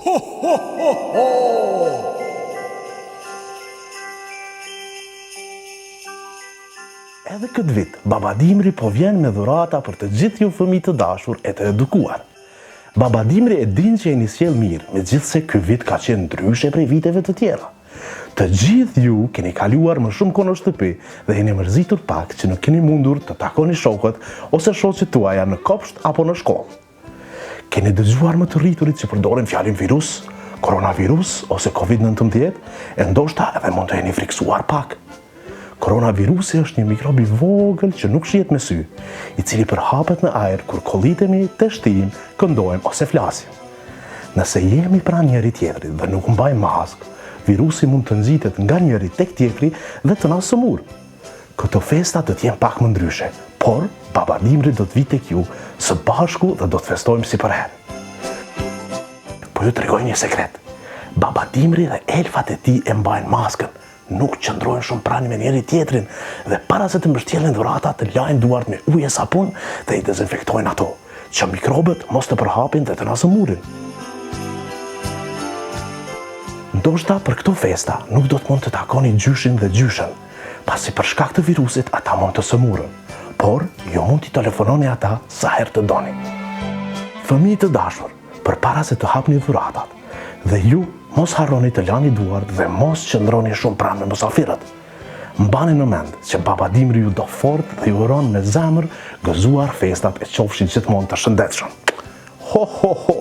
Ho ho ho ho! Edhe këtë vit, Baba Dimri po vjen me dhurata për të gjithë ju fëmijë të dashur e të edukuar. Baba Dimri e din që jeni sjellë mirë, megjithëse ky vit ka qenë ndryshe prej viteve të tjera. Të gjithë ju keni kaluar më shumë kohë në shtëpi dhe jeni mërzitur pak që nuk keni mundur të takoni shokët ose shoqet tuaja në kopsht apo në shkollë. Keni dëgjuar më të rriturit që përdorin fjalën virus, koronavirus ose COVID-19, e ndoshta edhe mund të jeni frikësuar pak. Koronavirusi është një mikrob i vogël që nuk shihet me sy, i cili përhapet në ajër kur kollitemi, teshtijmë, këndojmë ose flasim. Nëse jemi pranë njëri-tjetrit dhe nuk mbajmë maskë, virusi mund të ngjitet nga njëri tek tjetri dhe të na sëmurë. Këto festa do të jenë pak më ndryshe, por Baba Dimri do të vijë tek ju së bashku dhe do të festojmë si përherë. Po ju tregoj një sekret. Baba Dimri dhe elfat e tij e mbajnë maskën, nuk qëndrojnë shumë pranë me njëri tjetrin dhe para se të mbështjellin dhuratat lajnë duart me ujë e sapun dhe i dezinfektojnë ato, që mikrobet mos të përhapin dhe të na sëmurin. Ndoshta për këto festa nuk do të mund të takoni gjyshin dhe gjyshen, pasi për shkak të virusit ata mund të sëmuren, por ju mund t'i telefononi ata sa herë të doni. Fëmijë të dashur, përpara se të hapni dhuratat, dhe ju mos harroni të lani duart dhe mos qëndroni shumë pranë me musafirët. Mbani në mend që Baba Dimri ju do fort dhe ju uron me zemër gëzuar festat e qofshi gjithmonë të shëndetshëm. Ho ho ho!